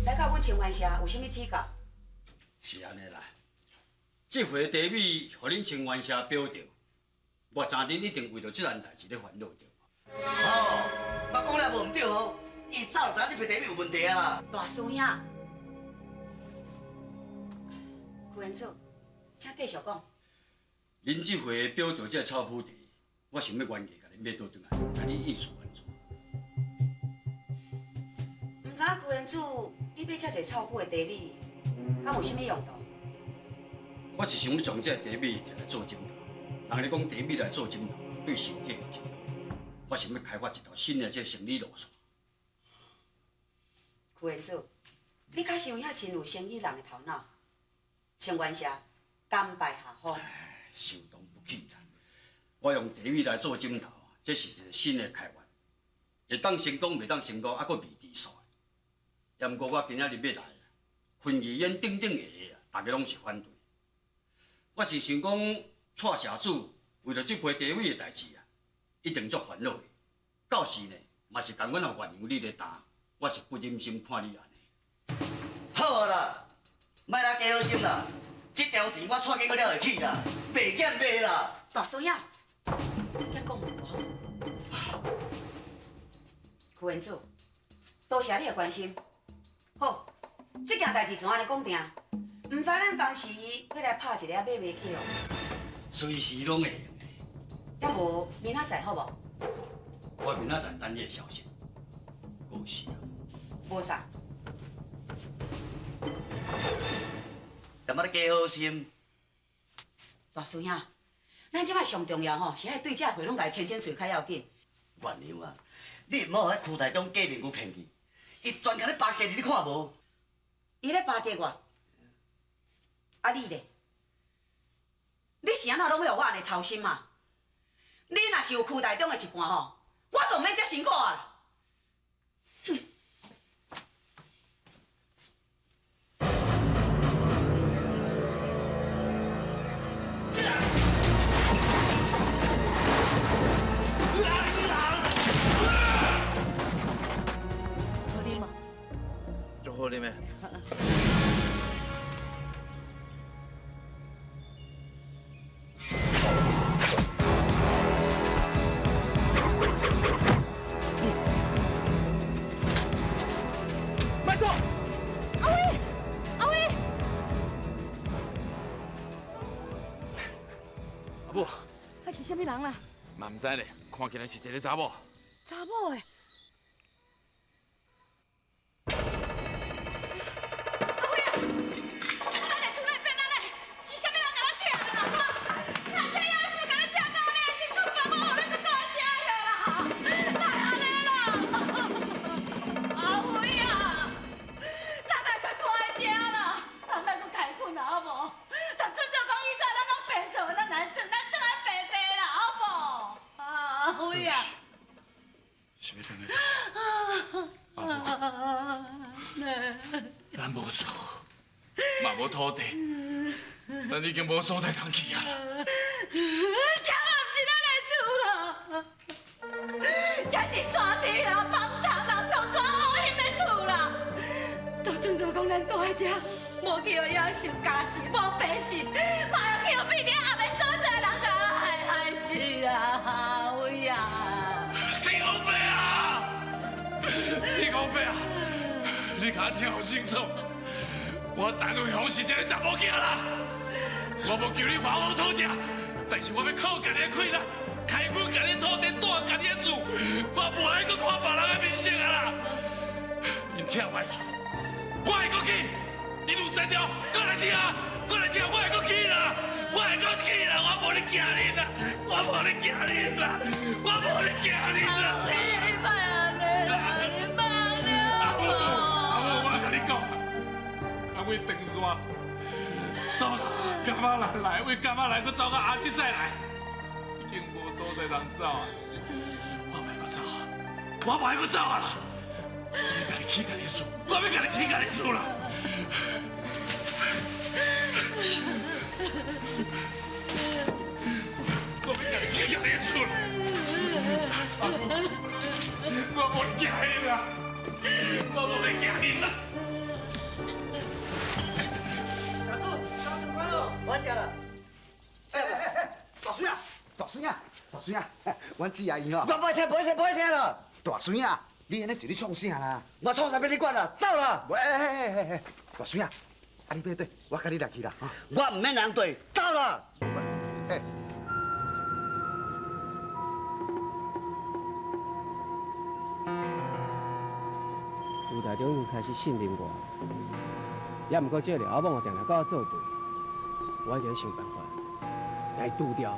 来到阮清源社有啥物指教？是按呢啦，这回茶米予恁清源社标著，我知恁一定为著这件代志咧烦恼著。哦，我讲了无毋对哦，伊早就知影这批茶米有问题啊啦。大师兄，邱元祖，请继续讲。恁这回标著这个臭腐茶，我想欲原价共恁买倒转来，共你意思按怎？毋知影邱元祖，你买遮济臭腐的茶米，敢有啥物用途？我是想欲将这个茶米摕来做枕头。人咧讲茶米来做枕头，对身体有真好。我想欲开发一条新的这个生理路线。邱元祖，你确实有遐真有生意人的头脑。清源社甘拜下风。受当不起啦！我用茶米来做枕头，这是一个新的开发，会当成功，袂当成功，还阁未知数。也毋过我今仔日欲来，昆玉烟顶顶下下啊，大家拢是反对。我是想讲，蔡社主为著这批茶米的代志啊，一定足烦恼的。到时呢，嘛是共阮予原谅你咧担，我是不忍心看你按呢。好啊啦，莫来加好心啦，这条钱我蔡建阁了会起啦，袂减卖啦。大师兄，你敢讲无好？邱元祖，多谢你的关心。好，这件代志就按呢讲定。毋知咱当时欲来拍一个还买袂起哦。随时拢会用的。抑无明仔载好无？我明仔载等你的消息。够时啊。无啥。干嘛咧加好心？大师兄，咱这摆上重要吼，是爱对这货拢共伊清清喙较要紧。原谅啊，你毋好予彼区大中假面具骗去，伊专共咧巴结你，你看无？伊咧巴结我，啊你咧？你是按怎拢欲予我按呢操心啊？你若是有区大中的一半吼，我就毋免遮辛苦啊啦。哼！好啉无？足好啉的。慢走！阿威，阿威，阿母，彼是啥物人啦？嘛毋知咧，看起来是一个查某。查某的。阿辉啊，咱的厝内变安尼，是啥物人共咱拆啦？咱这野兽共咱拆到安尼，是厝房无予咱阁住遮了啦？哪会按呢啦？阿辉啊，咱莫阁拖在遮啦，咱莫阁开困啊，好无？当初就讲以前咱拢白做，咱来转，咱转来白地啦，好无？阿辉啊！是欲转来？阿母，咱无厝，嘛无土地，咱已经无所在通去啊啦。这嘛毋是咱的厝啦，这是山地啦、房头啦、当初乌兴的厝啦。当初就讲咱住在这，无去予野兽咬死，无白死，嘛要去予变成暗的所在，人共害害死啊！阿辉啊！天公伯啊！天公伯啊！你共我听予清楚，我陈伟雄是一个查某囝啦，我无求你还我讨食，但是我欲靠家己的气力，开阮家己的土地，住家己的厝，我无爱阁看别人的面色啊啦！𪜶拆我的厝，我会阁起，𪜶有才调，阁来拆，阁来拆，我会阁起啦，我会阁起啦，我无咧惊恁啦，我无咧惊恁啦，我无咧惊恁啦！阿辉，你莫按呢啦，你莫按呢阿母，阿母，我共你讲，啊，为长沙走到甘马兰来，为甘马兰阁走到阿里塞来，已经无所在通走啊！我欲阁走啊！我欲阁走啊啦！我欲家己起家己厝，我欲家己起家己厝啦！我欲家己起家己厝啦！阿母，我无咧惊恁啦，我无咧惊恁。啉啦。小柱，小柱，快乐，我食啦。哎哎哎，大孙啊，大孙啊，大孙啊，阮姊阿姨吼，我不爱听，不爱听，不爱听啦。大孙啊，你按呢是咧创啥啦？我创啥欲你管啦？走啦！哎哎哎哎哎，大孙啊，啊你欲对，我共你来去啦。我毋免人对，走啦！哎。吴台长已经开始信任我，也毋过这个廖阿猛定定佮我作对，我一定想办法来除掉。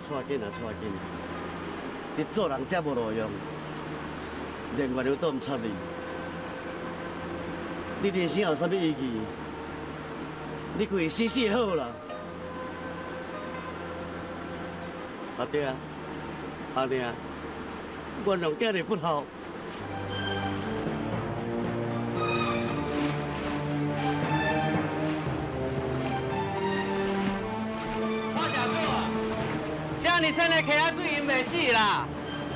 带紧啊，带紧！你做人遮无路用，连月娘都毋插你。你人生有啥物意义？你规个死死好啦！阿爹啊，阿娘，原谅囝儿不孝。这呢深的溪仔水，淹袂死啦！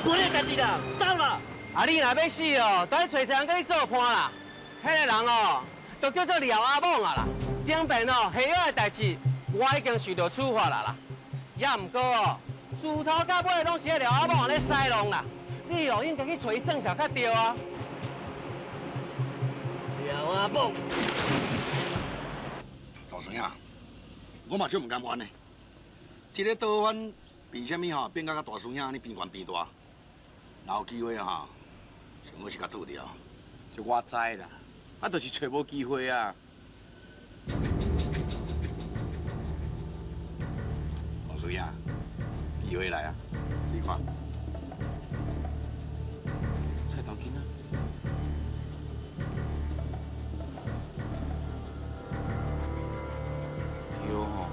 无你家己啦，走啦！啊，你若欲死哦，就去揣一个人佮你做伴啦。彼个人哦，就叫做廖阿猛啊啦。顶边哦，下药的代志，我已经受到处罚啦啦。也毋过哦，自头到尾拢是彼廖阿猛咧使弄啦。你哦，应该去揣伊算数较对啊。廖阿猛，大孙啊，我嘛足毋甘愿的，这个倒翻。凭啥物吼变甲佮大师兄按呢变悬变大？若有机会吼，上好是共做掉。这我知啦，啊，就是揣无机会啊。大师兄，机会来啊！你看，菜头囡仔。对吼。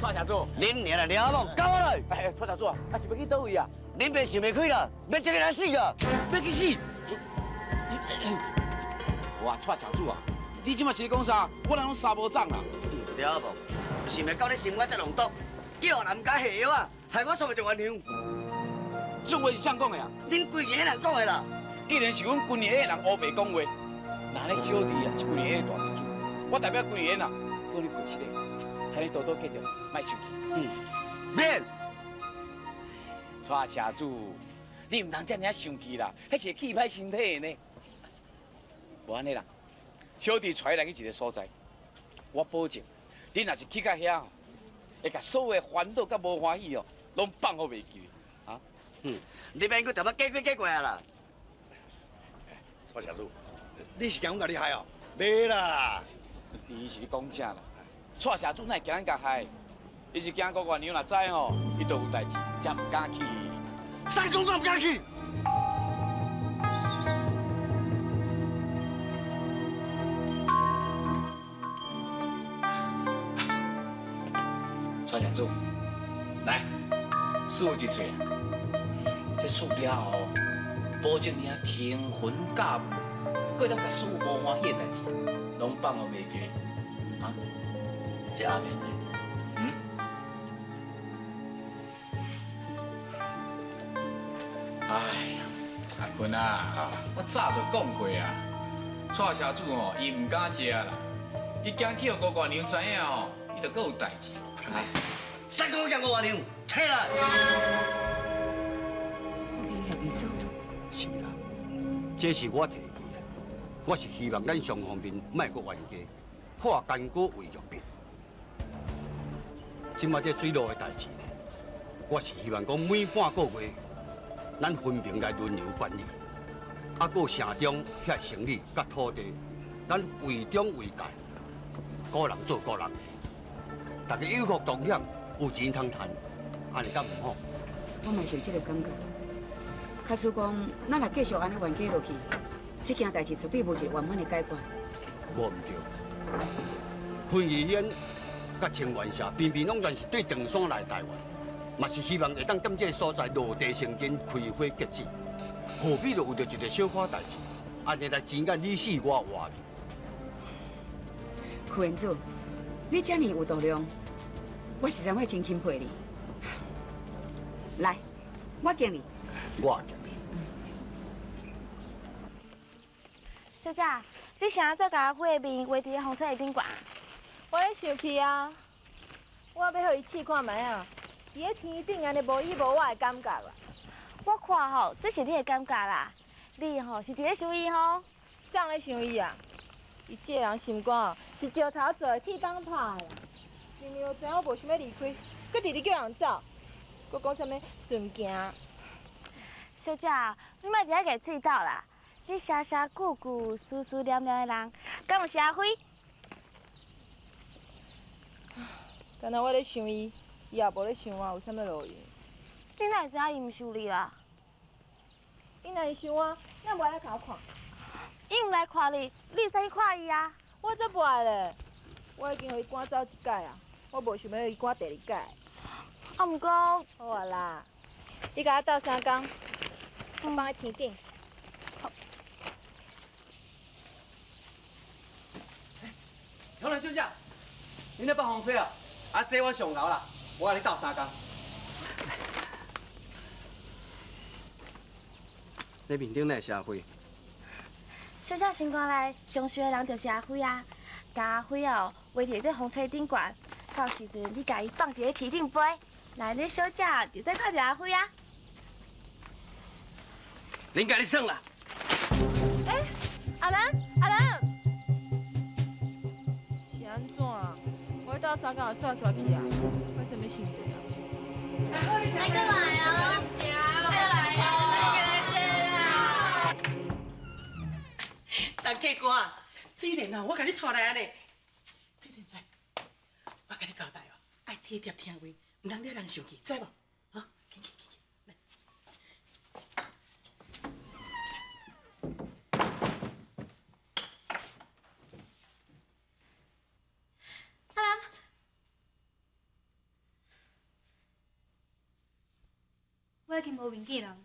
蔡社主，恁娘啦，廖阿猛，交我来！哎，蔡社主啊，啊是欲去佗位啊？恁爸想袂开啦，欲这个来死啦！欲去死！哇，蔡社主啊，你这马是咧讲啥？我人拢三无长啊！廖阿猛，想袂到你心肝这浓毒，叫人毋敢下药啊，害我煞袂著原谅。这话是谁讲的啊？恁规个人讲的啦。既然是阮军营的人乌白讲话，那咧小弟啊是军营的大地主，我代表军营啊，叫你跪失礼。请你多多见谅，莫生气。嗯，免。蔡社主，你毋通遮尔生气啦，彼是会气歹身体的呢。无按呢啦，小弟带你来去一个所在，我保证，你若是去到遐，会共所有的烦恼佮无欢喜哦，拢放予袂记。啊？嗯，你免阁踮遐假鬼假怪啊啦。蔡社主，你是惊阮共你害哦？袂啦。你是咧讲啥啦？蔡社主哪会惊咱共害？伊是惊郭月娘若知吼，伊就有代志，才毋敢去。三公都毋敢去。蔡社主，来，试一喙啊！这试了后，保证你啊腾云驾雾，阁会当共所有无欢喜的代志，拢放予袂记。啊？这阿面呢？嗯？哎呀，阿坤啊，我早就讲过啊，蔡社主吼，伊毋敢食啦，伊惊去予吴月娘知影吼，伊就阁有代志。哎，三公惊吴月娘，起来！和平协议书。是啦，这是我提议的，我是希望咱双方面莫阁冤家，化干戈为玉帛。这摆这水路的代志，我是希望讲每半个月，咱分别来轮流管理，啊，阁城中遐生意佮土地，咱为中为界，个人做个人的，大家有福同享，有钱通趁，按呢敢毋好？我嘛是有这个感觉。假使讲，咱若继续按呢冤家落去，这件代志绝对无一个圆满的解决。无毋对，昆玉县佮清源社偏偏拢全是对长山来台湾，嘛是希望会当踮这个所在落地生根、开花结籽，何必就为著一个小可代志，按呢来争甲你死我活呢？屈原子，你遮尔有度量，我实在我真钦佩你。来，我敬你。我敬你。小姐，你是按怎共阿辉的面画伫咧风吹的顶悬？我咧生气啊！我欲予伊试看觅啊！伫咧天顶按呢无伊无我的感觉啦。我看吼，这是你的感觉啦。你吼是伫咧想伊吼？啥咧想伊啊？伊这个人心肝哦，是石头做的，铁板拍的啦。明明就知影我无想欲离开，阁直直叫人走，阁讲啥物顺行。小姐，你莫伫遐夹喙斗啦！你声声句句、思思念念的人，敢毋是阿辉？敢若我咧想伊，伊也无咧想我，有啥物路用？你哪会知影伊毋想你啦？伊若是想我，哪无来共我看？伊毋来看你，你会使去看伊啊！我才无爱咧，我已经予伊赶走一摆啊，我无想欲予伊赶第二摆。啊，毋过好啊啦，你共我斗相共，放喺天顶。小兰小姐，恁咧放风吹啊？啊，这我上熬啦，我共你斗相共。你面顶哪会是阿辉？小姐心肝内上想的人就是阿辉啊！共阿辉哦画伫这风吹顶悬，到时阵你共伊放伫咧天顶飞，来你小姐就使看著阿辉啊！恁共你耍啦！欸，阿兰，阿兰，是按怎啊？我斗相共就煞煞去啊，发生啥物事情啊？来过来啊！过来啊！人客官，水莲啊，我共你带来按呢。水莲来，我共你交代哦，爱体贴听话，毋通惹人生气，知无？哈，紧去紧去，来。阿兰，我已经无面见人。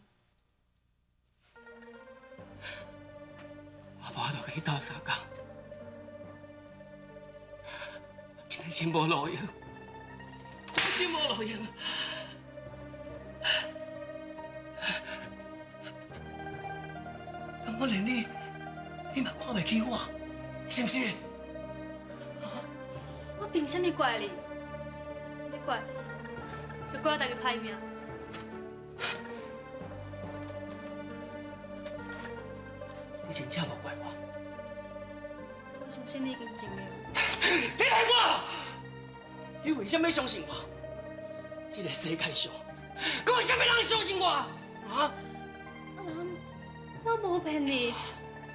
我无法度共你斗相共，我真的真无路用，我真无路用。但我连你，你嘛看袂起我，是毋是？我凭啥物怪你？欲怪，就怪我家己歹命。你真正无怪我？我相信你已经尽力了。你骗我！你为啥物相信我？这个世界上，阁有啥物人会相信我？啊？阿兰，我无骗你。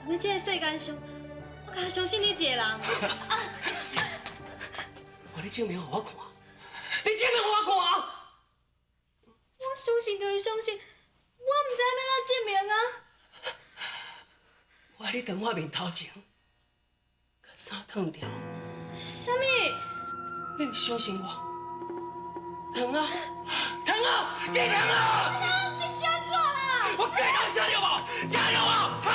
伫这个世间上，我干焦相信你一个人。啊！你证明予我看，你证明予我看。我相信就是相信，我毋知欲按怎证明啊。我爱你佇我面头前，共衫脱掉。啥物？你毋相信我？脱啊！脱啊！你脱啊！你是按怎啦？我计人听著无？听著无？脱！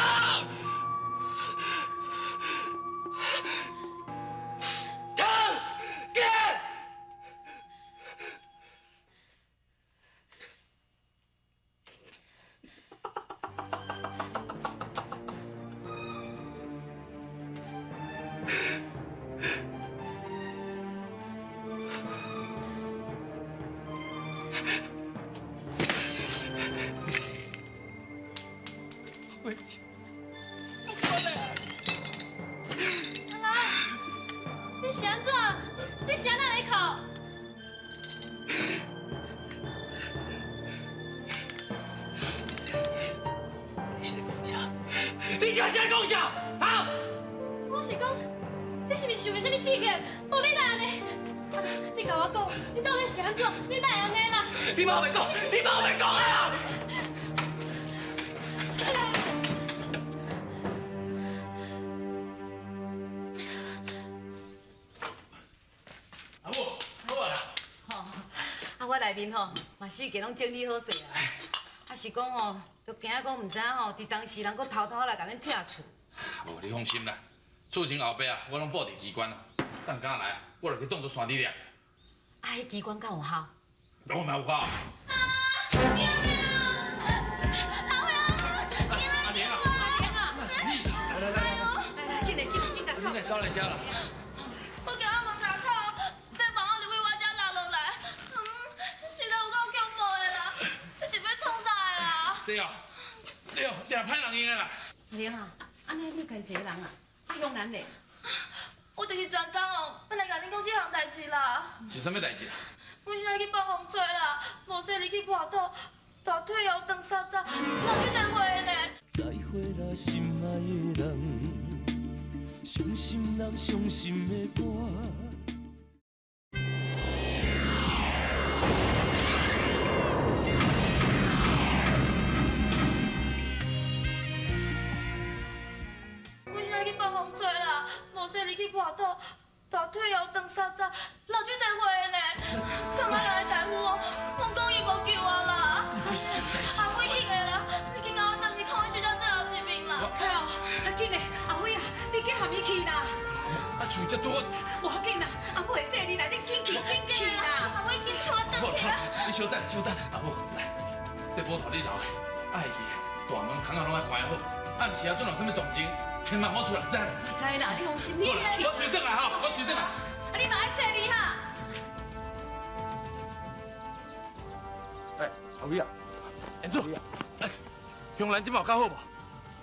脱！紧！阿兰，你是按怎？你是按怎咧哭？你是咧讲啥？你这是咧讲啥？啊？我是讲，你是毋是受著啥物刺激？无你哪会按呢？你共我讲，你到底是按怎？你哪会按呢啦？你莫白讲，你莫白讲啊！阿母，好啊啦。吼，啊，我来内面吼，嘛四界拢整理好势啊。啊是讲吼，都惊讲毋知影吼，伫当时人阁偷偷来共恁拆厝。无，你放心啦，事情后壁啊，我拢布置机关啊，送工来，我就去当作山猪掠。啊，彼机关敢有效？拢嘛有效。阿莲啊，那是你啦！来来来来，来，紧来紧来紧来，你来走来遮啦。我行到门口，这房仔就为我遮落落来，实在有够恐怖的啦！这是欲创啥的啦？这哦，这哦，掠歹人用的啦。阿玲啊，按呢你家己一个人啊？啊，香兰咧？我就是专工哦，欲来共恁讲这项代志啦。是啥物代志啊？阮是爱去放风吹啦，无细入去破土，大腿又断三节，闹出电话呢。再会啦，心爱的人，伤心人伤心的歌。阮是爱去放风吹啦，无细入去破土，大腿又断三节，闹出电话呢。干嘛来大夫哦？问讲伊无救啊啦。阿辉去的啦，你紧共我转去看伊小姐最后一面啦。哎呦，啊紧嘞，阿辉啊，你紧含伊去啦。啊，厝这多。无要紧啦，阿母会说你啦，你紧去，紧去啦。阿辉紧带我转去啦。你稍等，稍等，阿母来，这宝头你留咧，爱记，大门窗仔拢爱关好，暗时啊阵有啥物动静，千万莫出来，知无？我知啦，你放心，你去。我随转来吼，我随转来。啊，你嘛爱说你哈。哎，阿伟啊，彦祖，哎，香兰这摆有较好无？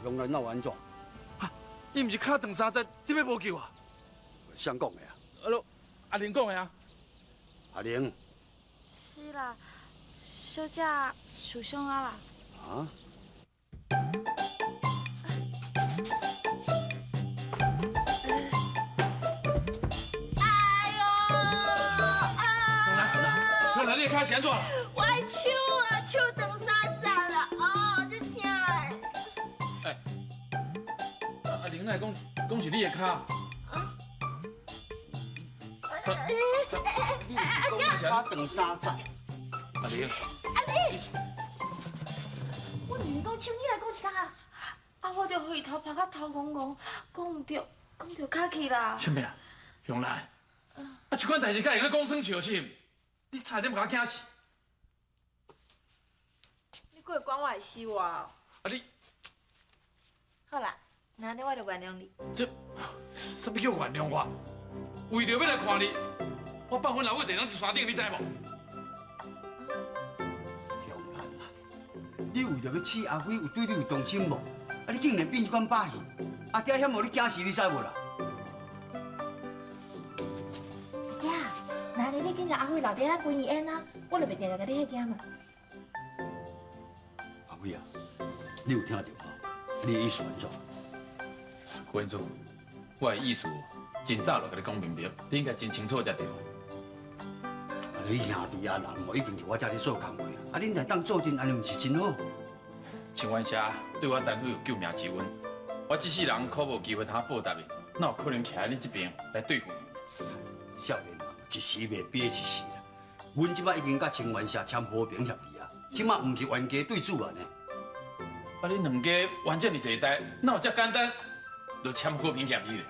香兰哪有按怎？啊，伊毋是跤断三节，得欲无救啊？谁讲的啊？啊啰，阿玲讲的啊。阿玲。是啦，小姐受伤啊啦。啊？哎呦！香兰，香兰，你的跤是按怎？我的手啊，手断三节啦，哦，足疼的。哎，阿玲，哪会讲讲是你的跤？你是讲跤断三节？阿玲，阿玲，我明明讲手，你来讲是跤啊？啊，我就予伊头拍甲头戆戆，讲毋对，讲著跤去啦。啥物啊？香兰，啊，这款代志敢会用讲耍笑是毋？你差点共我惊死！你阁会管我的死活哦？啊你，好啦，那按呢我就原谅你。这，啥物叫原谅我？为著欲来看你，我放阮老母一个人伫山顶，你知无？香兰啊，你为著欲试阿辉有对你有动心无？啊，你竟然变这款把戏，阿爹险予你惊死，你知无啦？阿爹，那按呢你紧共阿辉留伫咱分伊演啊，我就袂定定共你彼件嘛。阿辉啊，你有听著吼？你的意思按怎？郭彦祖，我的意思真早就共你讲明白，你应该真清楚才对。啊，你兄弟阿兰哦，已经伫我遮咧做工课啊，啊，恁来当做阵，按呢毋是真好？清源社对我单位有救命之恩，我这世人可无机会通报答伊，哪有可能徛伫恁这边来对付伊？少年人一时袂比一时啦，阮这摆已经佮清源社签和平协议啊，这摆毋是冤家对主啊呢。啊，恁两家冤这尔济代，哪有遮简单就签和平协议咧？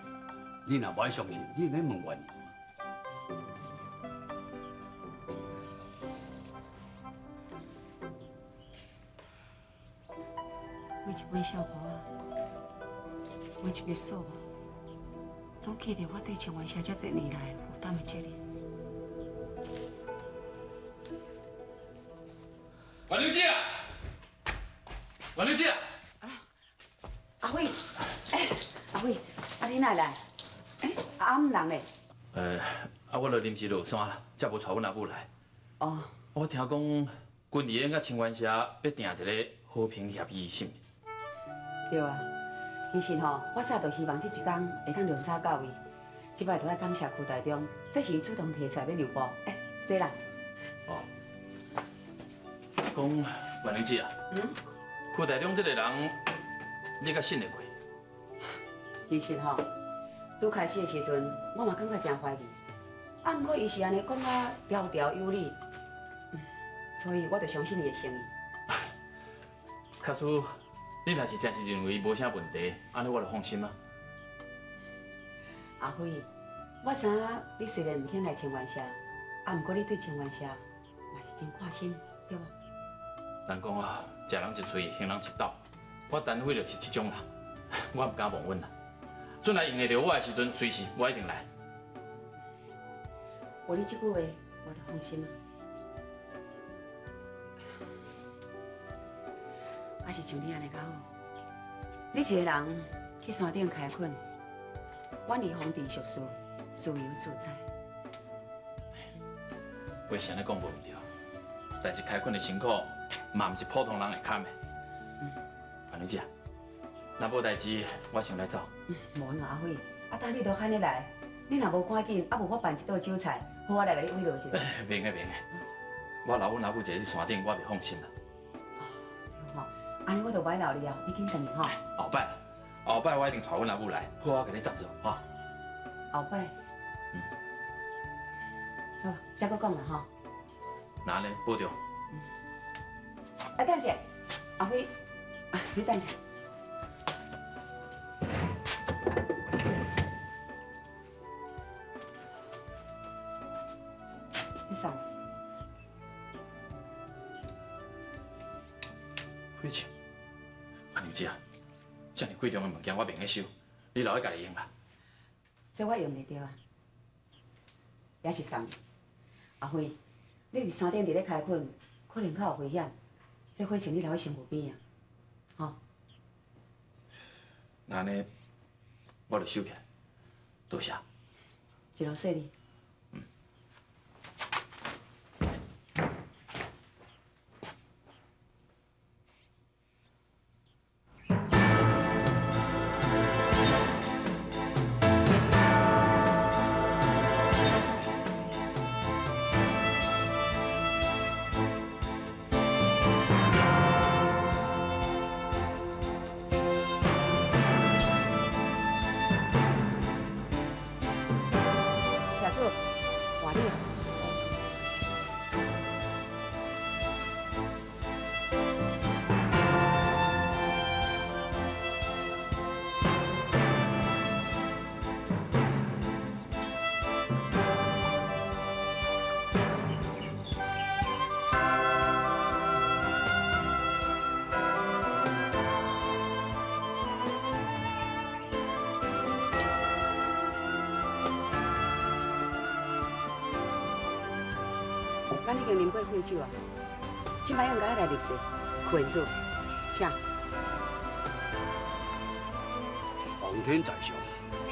你若无爱相信，你免问原因。为一本笑话，为一笔数目，拢记得我对清源社这济年来负担的责任。阮小姐，阮小姐，阿辉，哎，阿辉，啊你哪来？哎，阿姆人咧？啊，我著临时落山啦，才无带阮阿母来。哦。我听讲，军艺院佮清源社欲订一个和平协议，是毋？对啊，其实吼，我早就希望这一工会当量早到位。这摆就爱感谢区台中，这是伊主动提出来欲让步。哎，坐啦。哦。讲万女姐啊，区台中这个人，你敢信得过？其实吼，拄开始的时阵，我嘛感觉真怀疑。啊，毋过伊是按呢讲啊，条条有理，所以我就相信伊的诚意。假使你若是真是认为无啥问题，按呢我就放心啊。阿辉，我知影你虽然毋肯来清源社，啊，毋过你对清源社嘛是真挂心，对无？人讲啊，食人一喙，还人一斗。我陈辉就是这种人，我毋敢忘恩啦。阵来用会著我的时阵，随时我一定来。有你这句话，我就放心了。还是像你按呢较好。你一个人去山顶开垦，阮二方伫俗事，自由自在。话是按呢讲无毋对，但是开垦的辛苦嘛，毋是普通人会堪的。潘女姐，若无代志，我先来走。无啦，阿辉，啊，等你都喊你来，你若无赶紧，啊无我办一道酒菜，好我来共你慰劳一下。免的免的，我留阮阿母一个伫山顶，我袂放心啦。对吼，按呢我就袂留你啊，你紧转去吼。后摆，后摆我一定带阮阿母来，好好共你赞助吼。后摆。嗯。好，再阁讲啦吼。那按呢，保重。啊，等者，阿辉，你等者。这送。火枪，阿娘姐，这么贵重的物件我袂用收，你留去家己用啦。这我用袂著啊，也是送你。阿辉，你伫山顶伫咧开垦，可能较有危险。这火枪你留喺身躯边啊，吼。那按呢，我就收起来，多谢。一路顺利。咱已经啉过火酒啊，这摆应该来入席。屈原子，请。皇天在上，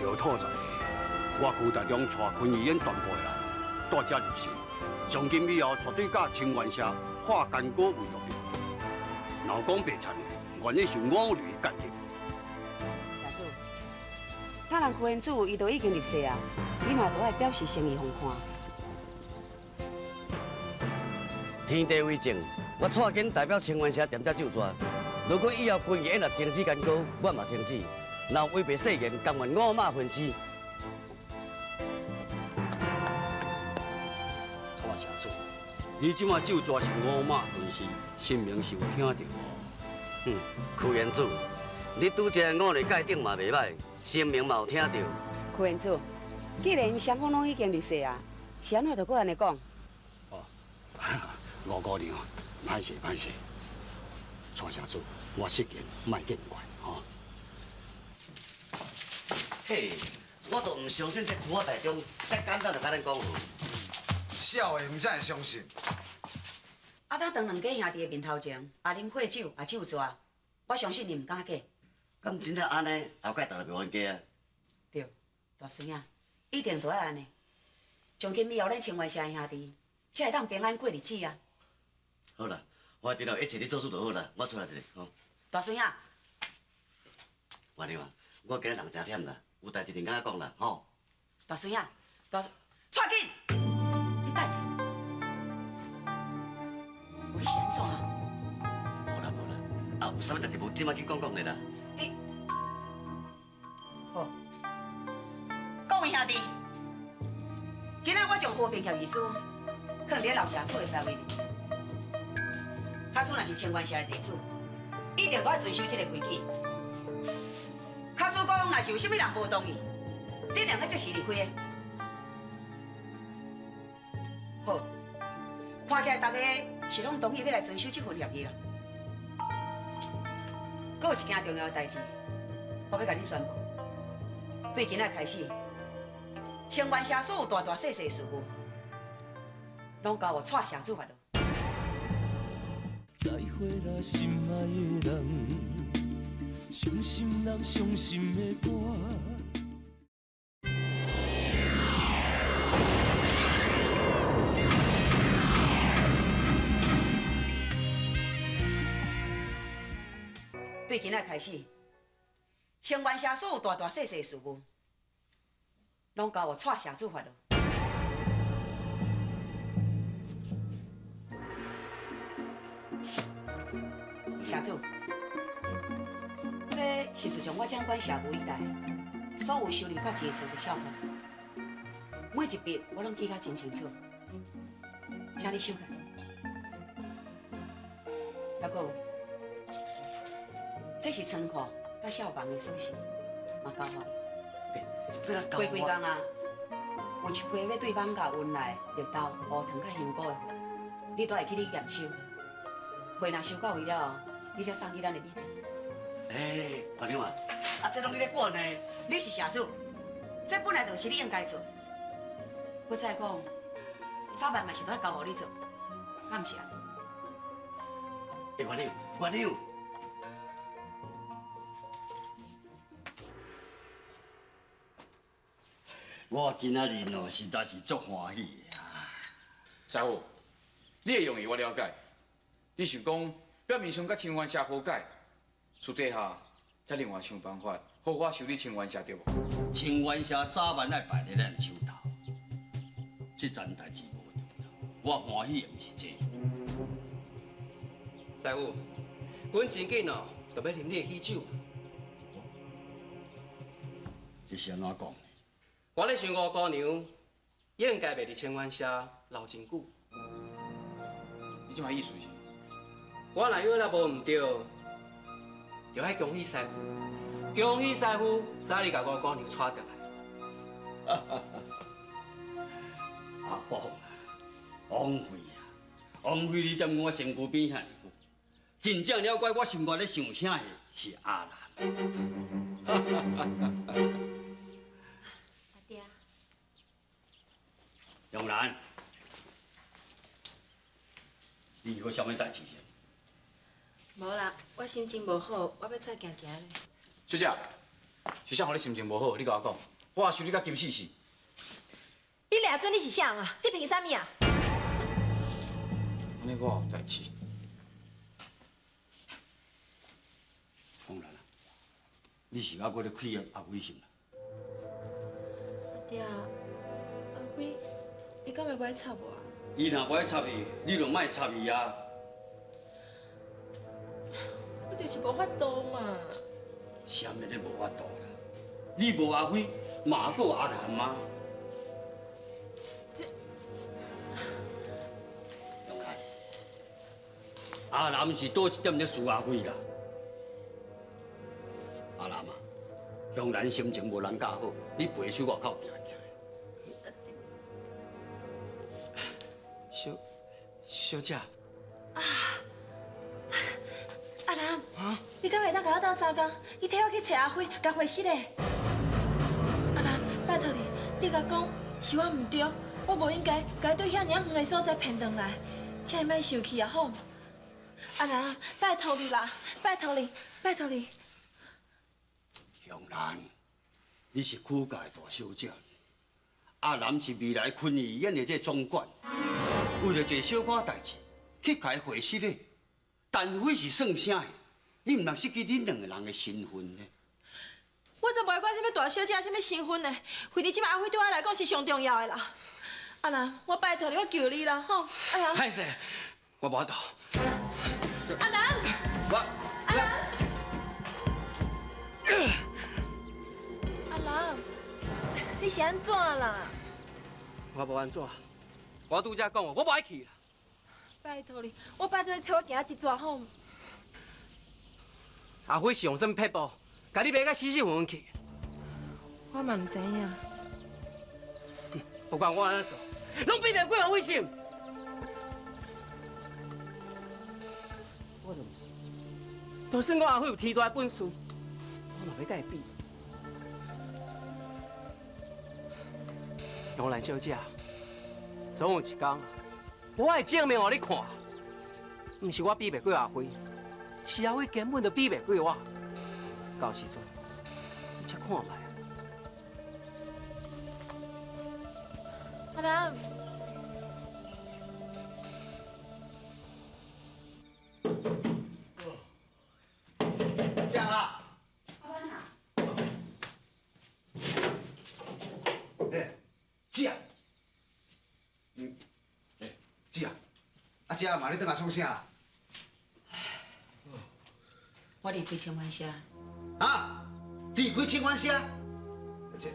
后土在下。我区大中带昆玉演全部的人，带遮入席。从今以后，绝对佮清源社化干戈为玉帛。若有讲白贼的，愿意受五律的戒律。社主，他人屈原子伊都已经入席啊，你嘛都爱表示诚意，予看。天地为证，我蔡坚代表清源社踮遮咒纸。如果以后军艺若停止干戈，我嘛停止。若有违背誓言，甘愿五马分尸。蔡社主，你这马咒纸是五马分尸，神明是有听到哦。哼，屈原子，你拄则五律界顶嘛袂歹，神明嘛有听到。屈原子，既然双方拢已经入誓啊，是按怎就阁按呢讲？哦。吴姑娘，歹势歹势，蔡社主，我失言，莫见怪，吼。嘿，我都毋相信这区仔大中遮简单就共咱讲话。痟的，毋才会相信。啊，当当两家兄弟的面头前，也啉火酒，也酒醉，我相信你毋敢假。敢真正按呢？后盖逐个袂冤家啊？对，大孙仔，一定都爱按呢。从今以后，咱清源社的兄弟，才会当平安过日子啊。好啦，我伫后一切你做主就好啦，我出来一下，吼。大孙仔，婉娘啊，我今日人真忝啦，有代志另仔讲啦，吼。大孙仔，大孙，蔡紧，你等者。无你是按怎啊？无啦无啦，啊有啥物代志无，这马紧讲讲咧啦。你，好，各位兄弟，今仔我将和平协议书放伫咧老社厝的牌位里。假使若是清源社的地主，一定都爱遵守这个规矩。假使讲若是有啥物人无同意，恁两个即时离开的。好，看起来大家是拢同意欲来遵守这份协议啦。阁有一件重要的代志，我欲共恁宣布，对今仔开始，清源社所有大大细细的事务，拢交予蔡社主发落。再会啦，心爱的人，伤心人伤心的歌。对今仔开始，清源社所有大大细细的事务，拢交予蔡社主发落。社主，这是自从我掌管社务以来，所有收入佮支出的账目，每一笔我拢记甲真清楚，请你收起。还阁有，这是仓库佮小房的锁匙，嘛交予你。过几工啊，有一批欲对艋舺、云来、绿豆、乌糖佮香菇的货，你都会去你验收。货若收到位了后，你才送去咱的米店。哎，大娘啊，啊这拢你咧管呢？你是社主，这本来就是你应该做。阁再讲，早晚嘛是都爱交予你做，敢毋是按呢？哎，元娘，元娘，我今仔日哦，实在是足欢喜的啊！师傅，你的用意我了解。你想讲表面上佮清源社和解，私底下才另外想办法好好修理清源社，对无？清源社早晚爱败伫咱的手头，这层代志无重要，我欢喜的毋是这个。师傅，阮真紧哦，就欲啉你的喜酒。这是按怎讲？我咧想吴姑娘应该袂伫清源社留真久。你这摆意思是？我若约若无毋对，就爱恭喜师傅，恭喜师傅早日共吴姑娘娶转来。阿宝啊，王妃啊，王妃，你踮我身躯边遐尔久，真正了解我心肝咧想啥的是阿兰。阿爹。杨兰，你有啥物代志？无啦，我心情无好，我欲出来行行咧。小姐，是啥予你心情无好？你共我讲，我想你甲金死死。你掠准你是啥人啊？你凭啥物啊？按呢我有代志。当然啦，你是犹阁咧气阿辉是毋？阿爹，阿辉，伊敢会无爱插我啊？伊若无爱插你，你就莫插伊啊。我就是无法度嘛。啥物你无法度啦？你无阿辉，嘛阁有阿兰吗？这，阿兰是佗一点咧输阿辉啦。阿兰啊，香兰心情无人较好，你陪伊出外口行行。小小姐。啊，阿兰，你敢会当共我斗相共？你替我去揣阿辉，共会失的。阿兰，拜托你，你共讲是我毋对，我无应该共伊对遐尔仔远的所在骗转来，请伊莫生气啊，好？阿兰，拜托你啦，拜托你，拜托你。香兰，你是区界大小姐，阿兰是未来昆艺演的这个总管，为了一个小可代志，去共伊会失的，陈辉是算啥的？你毋通失去恁两个人的身份呢？我才无管啥物大小姐，啥物身份呢？反正这摆阿辉对我来讲是上重要的啦。阿兰，我拜托你，我求你啦，吼！阿兰。歹势，我无法度。阿兰。我。阿兰。阿兰，你是按怎啦？我无按怎，我拄才讲，我无爱去啦。拜托你，我拜托你替我行一逝好毋？阿辉是用啥物撇步，共你卖甲死死混混去？我嘛毋知影。不管我按怎做，拢比袂过王伟成。我就毋信，就算我阿辉有天大的本事，我嘛欲佮伊比。杨兰小姐，总有一天，我会证明予你看，毋是我比袂过阿辉，是阿辉根本就比袂过我。到时阵，你才看觅。阿南。这样啊。阿班啊。欸，姐啊。欸，姐啊，啊姐嘛，你转来创啥啦？我离开清源社。啊？离开清源社？这，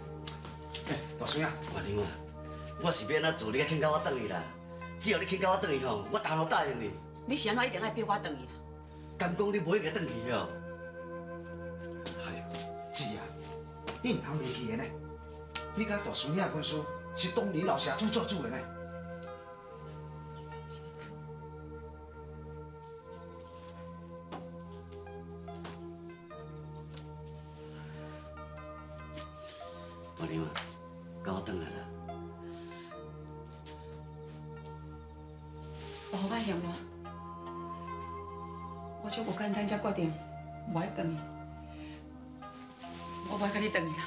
欸，大孙啊。月娘啊，我是欲按怎做，你才肯共我转去啦？只要你肯共我转去吼，我当然答应你。你是按怎一定爱逼我转去啦？敢讲你无应该转去哦？哎呦，姊啊，你毋通袂记的呢。你佮大孙兄的婚事是当年老社主做主的呢。社主，月娘啊，共我转来啦。我予我嫌我，我足无简单才决定无爱转去，我无爱佮你转去啦。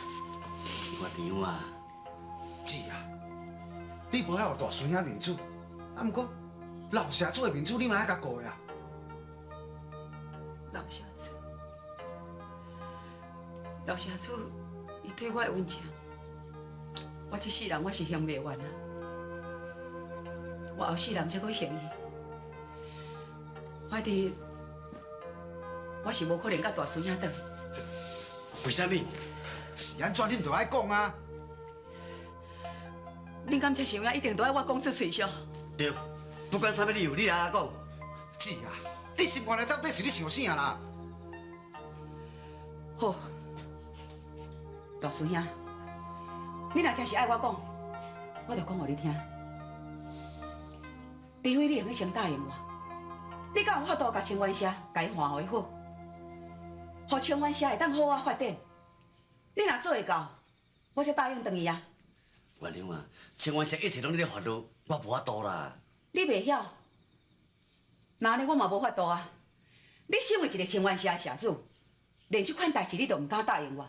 月娘啊，姊啊，你无爱予大孙兄面子，啊，毋过老社主的面子你嘛爱共顾的啊。老社主，老社主，伊对我的恩情，我这世人我是还袂完啊。我后世人才阁还伊，反正我是无可能佮大孙兄转去。为啥物？是按怎你毋就爱讲啊？恁敢这想影一定都爱我讲出喙上？对，不管啥物理由，你来讲。姊啊，你心肝内到底是咧想啥啦？好，大孙兄，你若真是爱我讲，我就讲予你听。除非你会用先答应我，你敢有法度共清源社共伊换予伊好，予清源社会当好好发展。你若做会到，我才答应转去啊。月娘啊，清源社一切拢咧烦恼，我无法度啦。你袂晓，那按呢我嘛无法度啊。你身为一个清源社的社主，连这款代志你都毋敢答应我，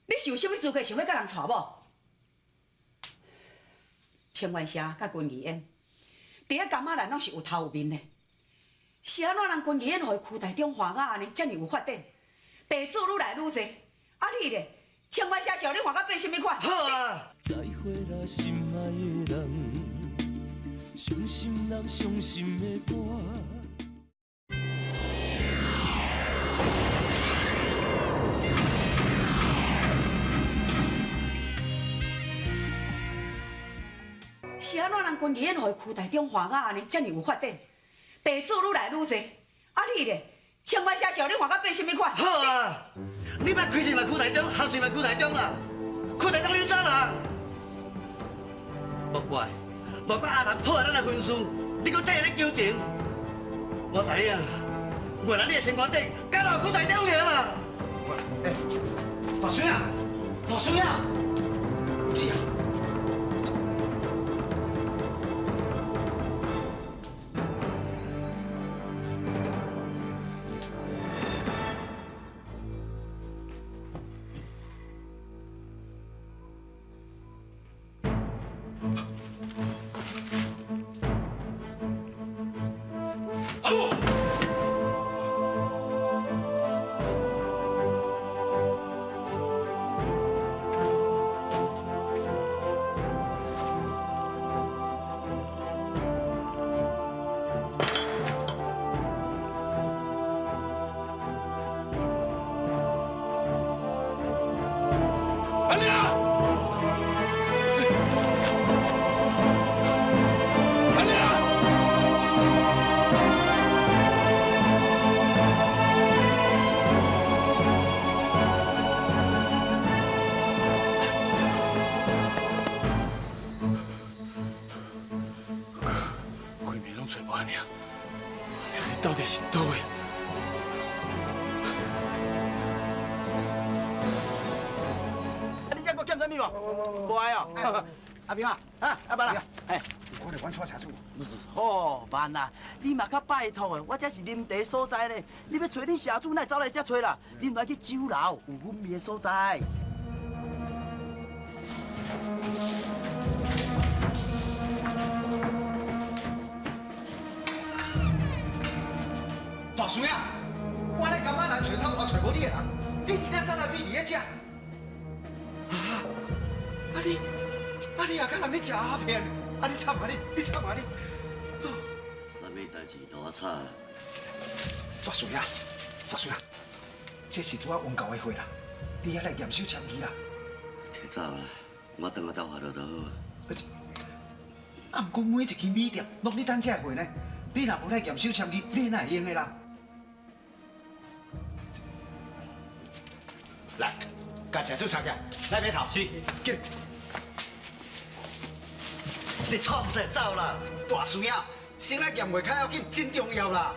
你是有啥物资格想欲佮人娶某？清源社佮军艺演，伫咧柑仔兰拢是有头有面的，是按怎人军艺演予伊区大中华仔按呢遮尔有发展，地主愈来愈济，啊你咧，清源社小你换甲变啥物款？好啊！再会啦，心爱的人，伤心人伤心的歌。是按怎人军艺演予伊区大中华仔按呢遮尔有发展，地主愈来愈济，啊你咧，清源社小你换甲变啥物款？好啊！你莫开钱嘛区大中，合钱嘛区大中啦，区大中恁啥人？莫怪，莫怪阿南破坏咱的婚事，你阁替伊咧求情。我知影，原来你的心肝底敢若有区大中尔嘛。欸，大孙啊，大孙啊，姊啊！阿母，底是佗位？啊，你这阁欠啥物无？无爱哦。阿平啊，啊，阿伯啦，哎，我来阮蔡社主。好慢啦，你嘛较拜托的，我这是啉茶所在咧。你欲揣恁社主，哪会走来遮揣啦？你毋爱去酒楼，有韵味的所在。大叔啊，我咧感觉人揣偷偷揣无你的人，你真正走来比伫咧遮。啊！啊你，啊你也佮人咧食鸦片？啊你惨啊你，你惨啊你！啥物代志都我惨。大叔啊，大叔啊，这是拄仔温教的货啦，你爱来验收签字啦。提走啦，我转来斗下就好。啊，毋过每一间米店拢咧等这货呢，你若无来验收签字，你哪会用的啦？来，共社主插起来，来码头。是，紧。你创啥走啦？大叔啊，先来验货较要紧，真重要啦。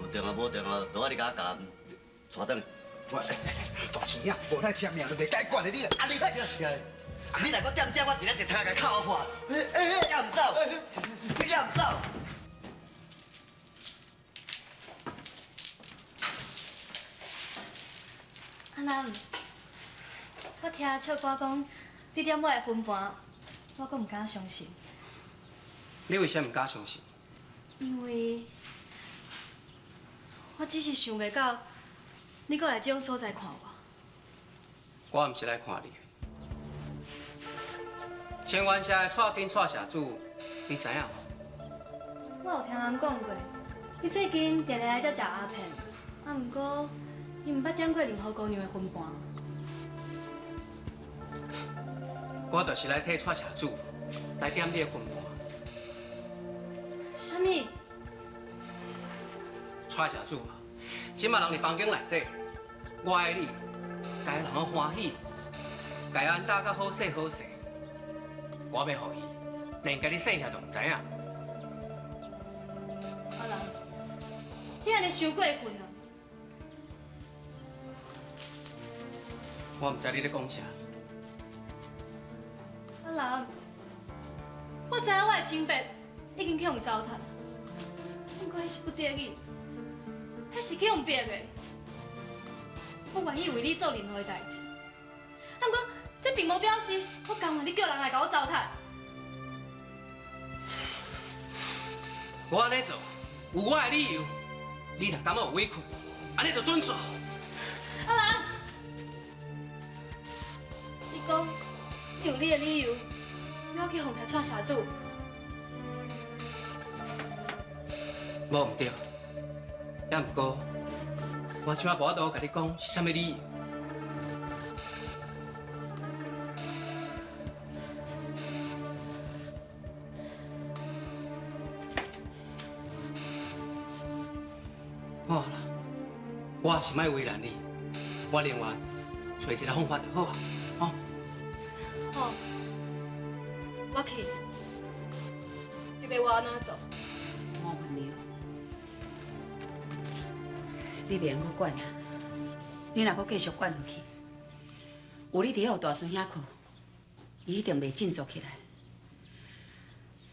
无重要，无重要，都爱你共我讲，带转。我大叔啊，无来签名就袂解决的你啦。啊你，你若阁踮遮，我一日一头共敲破。你也毋走，你也毋走。阿南，我听笑歌讲，你踮我的魂盘，我阁毋敢相信。你为啥毋敢相信？因为，我只是想袂到，你阁来这种所在看我。我毋是来看你的。清源社的蔡金蔡社主，你知影无？我有听人讲过，伊最近定定来遮食鸦片，啊，毋过伊毋捌点过任何姑娘的魂盘。我就是来替蔡社主来点你的魂盘。啥物？蔡社主，这马人伫房间内底，我爱你，共人欢喜，共安打甲好势好势。我欲予伊，连家己姓啥都毋知影。阿兰，你按呢伤过分啊！我毋知你咧讲啥。阿兰，我知影我的清白已经去予糟蹋，不过彼是不得已，彼是去予逼的。我愿意为你做任何的代志，啊，不过这并无表示我甘愿你叫人来共我糟蹋。我按呢做有我的理由，你若感觉有委屈，按呢就准煞。阿兰，你讲你有你的理由，你要去哄抬蔡社主。无毋对，也毋过，我这摆无法度共你讲是啥物理由。好啦，我也是莫为难你，我另外揣一个方法就好啊，吼。好，我去。你欲我按怎做？吴文良，你袂用阁管啊！你若阁继续管落去，有你伫遐予大孙兄靠，伊一定袂振作起来。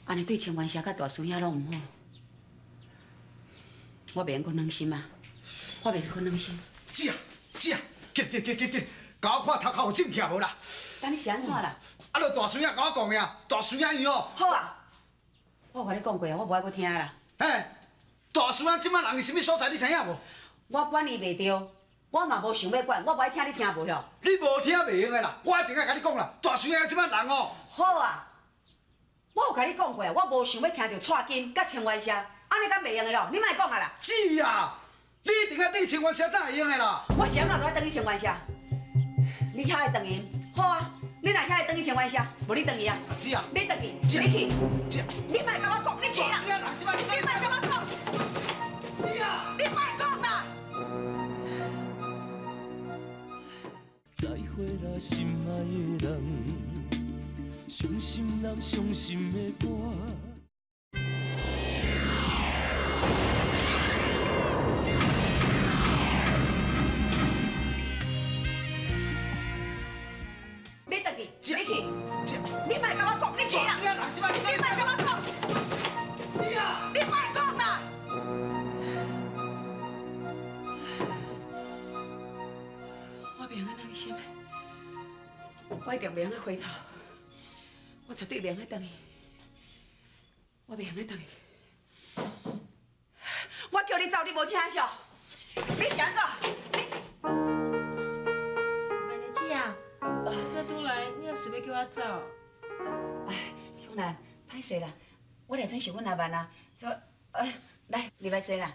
按呢对清源社佮大孙兄拢毋好。我袂用阁软心啊！我袂阁软心。姐啊，姐啊，紧紧紧紧紧，共我看头壳有肿起来无啦？等你是按怎啦？啊，就大孙仔共我讲的啊，大孙仔伊哦。好啊，我有共你讲过啊，我无爱阁听啦。嘿，大孙仔这摆人伫啥物所在，你知影无？我管伊袂著，我嘛无想欲管，我无爱听你听无哟。你无听袂用的啦，我一定爱共你讲啦。大孙仔这摆人哦。好啊，我有共你讲过啊，我无想欲听著蔡金佮清源社。按呢敢袂用的哦，你莫讲啊啦！姊啊，你一定爱转清源社才会用的啦。我是按怎都爱转去清源社，你遐会转去？好啊，你若遐会转去清源社，无你转去啊？姊啊，你转去，你去。姊，你莫共我讲，你去啊！你莫共我讲。姊啊，你莫讲啦！再会啦，心爱的人，伤心人伤心的歌。袂用得忍心，我一定袂用得回头，我绝对袂用得转去，我袂用得转去。我叫你走，你无听是？你是按怎？月娘姊啊，这拄来，你也随欲叫我走？哎，香兰，歹势啦，我来阵是阮阿曼啊，所以，来，入来坐啦。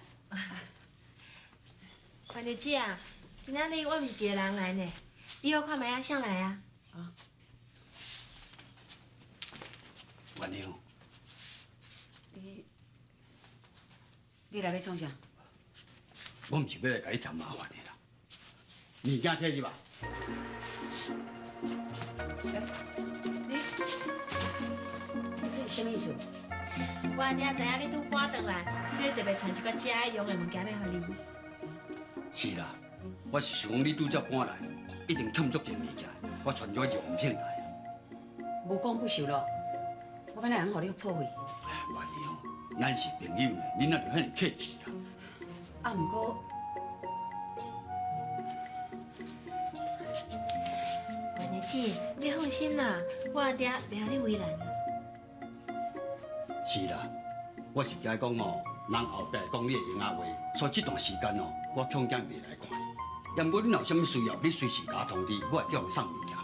月娘姊啊，今仔日我毋是一个人来呢，你好看觅啊，谁来啊？啊。月娘。你来欲创啥？我毋是欲来共你添麻烦的啦。物件提入来。你，你这是啥物意思？我阿爹知影你拄搬转来，所以特别传一寡食的用的物件欲予你。是啦，我是想讲你拄才搬来，一定欠足济物件，我传这用品来。无讲不受咯，我欲哪会予你破费？月娘，咱是朋友呢，你哪就遐尔客气啦？啊，毋过，月娘姊，你放心啦，我阿爹袂予你为难。是啦，我是惊讲哦，人后壁会讲你会闲仔话，所以这段时间哦，我恐惊袂来看你。也毋过你若有啥物需要，你随时共我通知，我会叫人送物件来。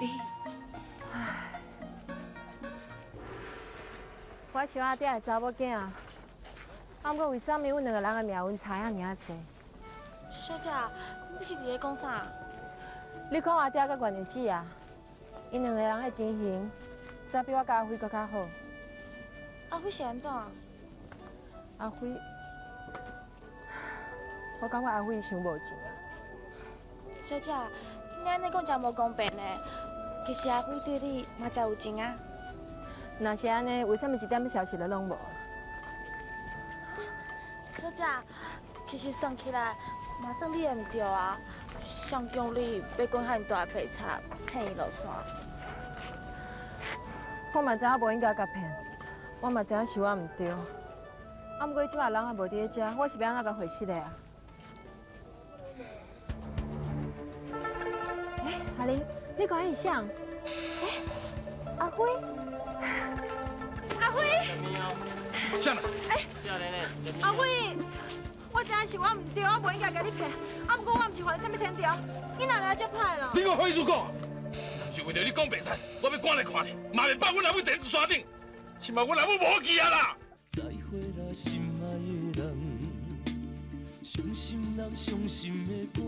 你，我想阿爹的查某囝，啊，毋过为啥物阮两个人的命运差遐尔仔济？小姐，你是伫咧讲啥？你看阿爹佮月娘姊啊，𪜶两个人的情形，煞比我佮阿辉阁较好。阿辉是按怎？阿辉，我感觉阿辉伤无情啊。小姐，你按呢讲真无公平呢。其实阿辉对你嘛真有情啊。若是按呢，为啥物一点消息都拢无？小姐，其实算起来，嘛算你的毋对啊。谁叫你欲滚遐尔大的皮贼，骗伊落山？我嘛知影无应该共骗，我嘛知影是我毋对。啊，毋过这摆人也无伫咧遮，我是欲按怎共回释的啊？欸，阿玲，你看彼是谁？欸，阿辉，阿辉，啥啦？欸，阿辉，我知影是我毋对，我无应该共你骗。啊，毋过我毋是犯啥物天条，你哪来遮歹啦？你阁好意思讲？就为著你讲白贼，我欲赶来看你，嘛袂放阮阿母坐山顶，这摆阮阿母无去啊啦！再会啦，心爱的人，伤心人伤心的歌。